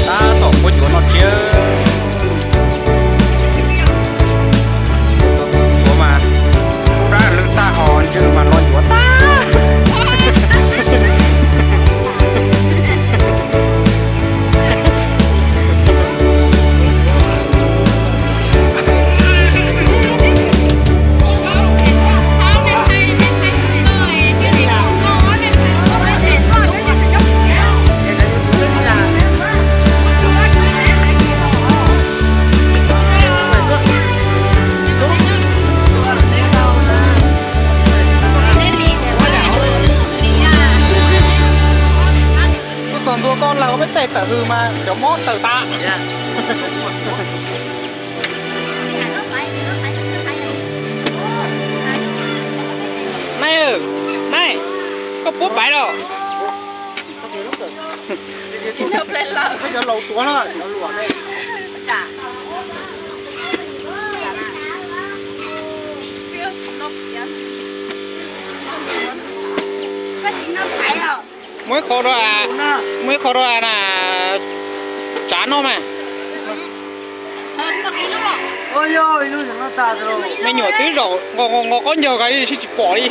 Tab tom muab yuav no tsiab. Yuav mas, rab lwj tag ho ntswg mas los yuav tag. Koj txog ntua koj lawm peb tais tawm hws mas cov mob tawm tas. Nais, nais, koj puab paiv los? Muaj ib qho rau, muaj ib qho rau na, tsav noj mas. Me nyuam twb zaum nqos nqos nqos qaub ncaug kav sib tsis pom li.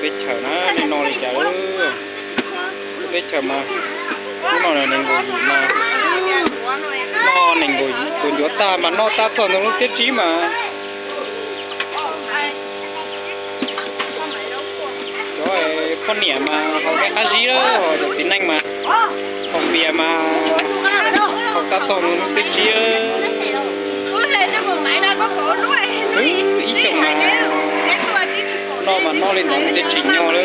Teb chaws na, nej noj li cas lawm? Teb chaws mas, hnub no nees nkaum yim mas, noj nees nkaum yim, tus ncuav tag mas noj tab txog ntawm lub xiab tsib mas. Cov poj niam mas haus nqaij qab zib, ho cov txiv neej mas haus npias mas haus tab txog ntawm lub xiab tsib. Ib xyoos mas noj mas noj li ntawd ntshe tsis nyog lawm.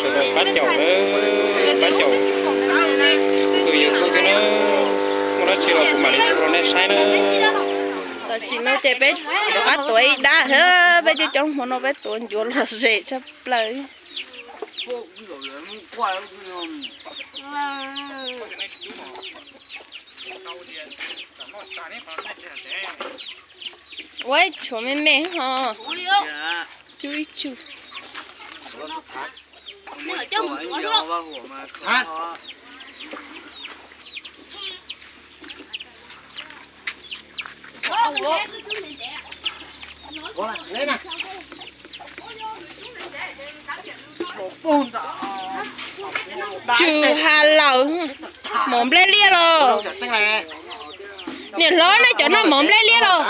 Sawv daws pab caum, pab caum tus YouTube thiab na, muaj dab tsi los kuv mam li rau nej saib na. Tam sim no ces peb rov qab tuav ib dab, peb coob coob hmo no peb tuav ncuav lom zem tshaj plaws. Ua ib tshuav me me ho. Cub ib tsug. Tsw ha laws, mov nplej liaj los? Niam hlob, nej cov noj mov nplej liaj los?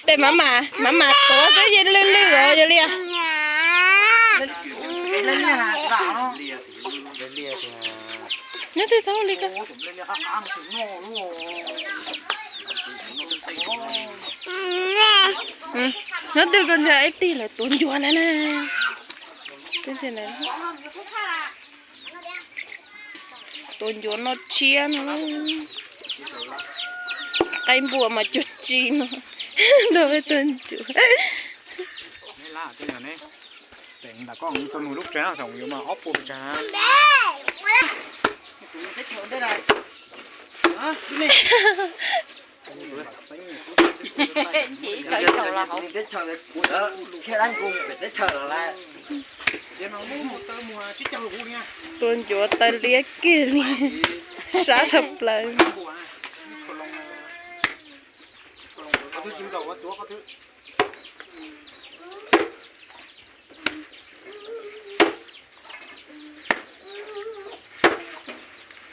Tes mam mam, mam mam tuav xwb, yeej lwj lwj os yog li. Nyob twg tau li ko. Nyob twg ko ntsia ib tij lawv tuav ncuav na na. Tuav ncuav noj tshiab no. Qaib npua mas cuag tsi no. Nrog peb tuav ncuav. Tuav ncuav taw liab kiag li, sab tshaj plaws.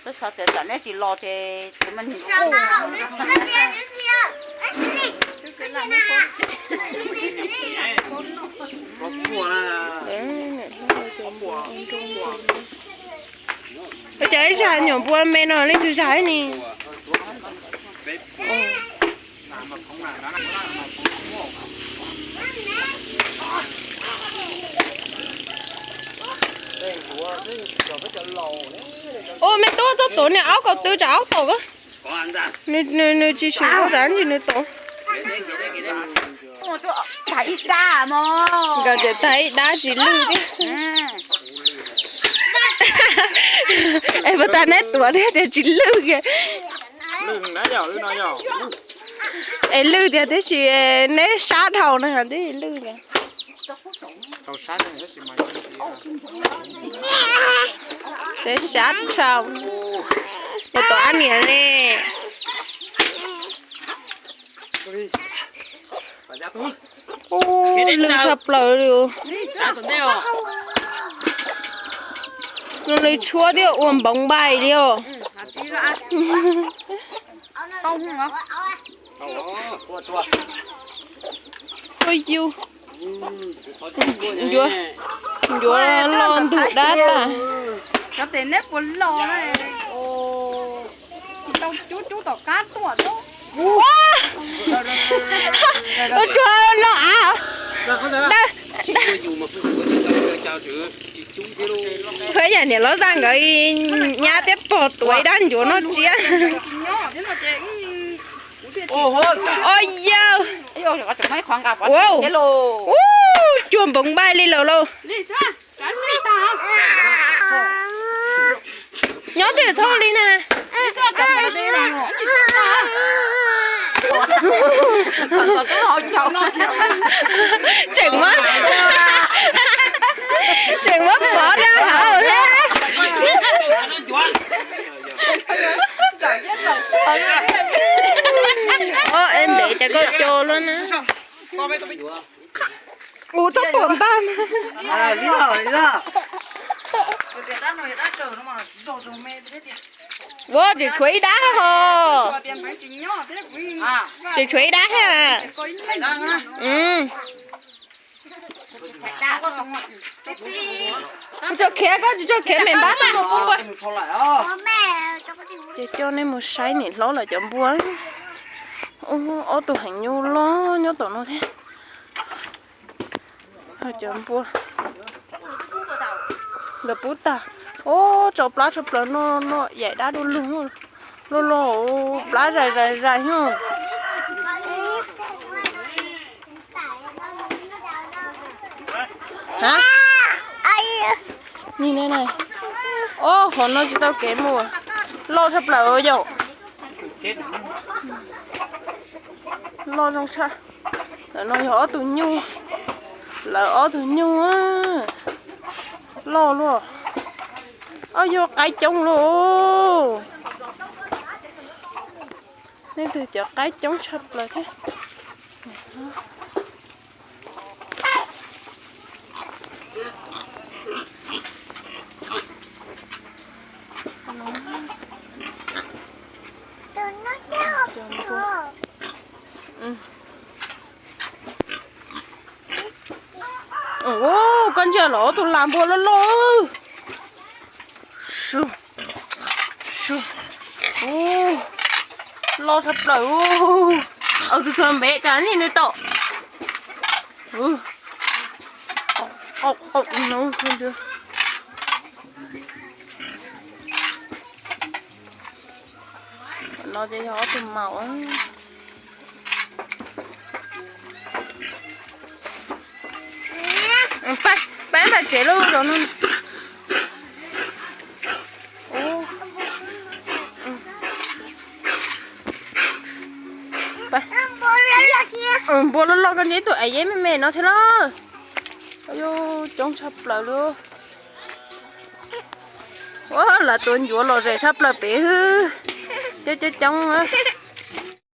Peb xav tias tsam neb tsis los ces tus me nws kuj. Ces ib zag nyuam npua me no leej twg zag ni. Ua me tub, tuaj tuav niag aub kaus tw tsam aub taus. Nws tsis swm ua zam ntsis nws taus. Nkawd tseem tag ib dab tsis lwj thiab. Es puas tas neb tuav thiab tias tsis lwj kiag. Es lwj tiag tiam sis neb sab dhau na twb lwj tiag. Teb sab dhau. Yog tus ab niam ne. Ub, lwj tshaj plaws li. Nws li tshuab thiab ua npoov npaim li os. Ua yus, ncuav, ncuav los ntug dab tas. Ua tsuag no av. Peb yam niam loj zaj nkawd nyab thiab pog tuav ib dab ncuav noj tsiab. Ua yawg, ua, ub, cuag npoov npaim li lawm lauj. Nyob twj ywm txhob li na. Tseem muab, tseem muab pov rau hauv thiab. Ob, es ntev cas koj co luaj na. Ub, tau pom npaj. Ua tseem tshuav ib dab ho. Tseem tshuav ib dab thiab. Tsis tshua khiav, koj tsis tshua khiav, me npab mas. Ces coj nej mus saib niam hlob lawv cov npua. Ub, ob tug heev nyuj loj nyob tom no thiab. Cov npua, nkawd pub tag. Ub, tso plab tshaj plaws no, no yaim dab du lug, loj loj, plab zais zais zais. Ob, qhov no tsis tau kev mus, loj tshaj plaws yom. Loj zoo tshaj. Lawv no yog ob tug nyuj, lawv ob tug nyuj loj luaj. Ob, yog qaib coob lauj. Leej twg cov qaib coob tshaj plaws thiab. Ub, koj ntsia los ob tug las npua loj loj. Loj tshaj plaws. Tus txog npev cas nej nws tom. No ces yog ob tug maum. Pab, pab npaj tsev lauj, zaum no. Npua loj loj koj ntsia ib tug ais yeb me me no thiab lauj. Yus coob tshaj plaws li. Ua, lawv tua ncuav los zem tshaj plaws pem hwb. Coob coob coob.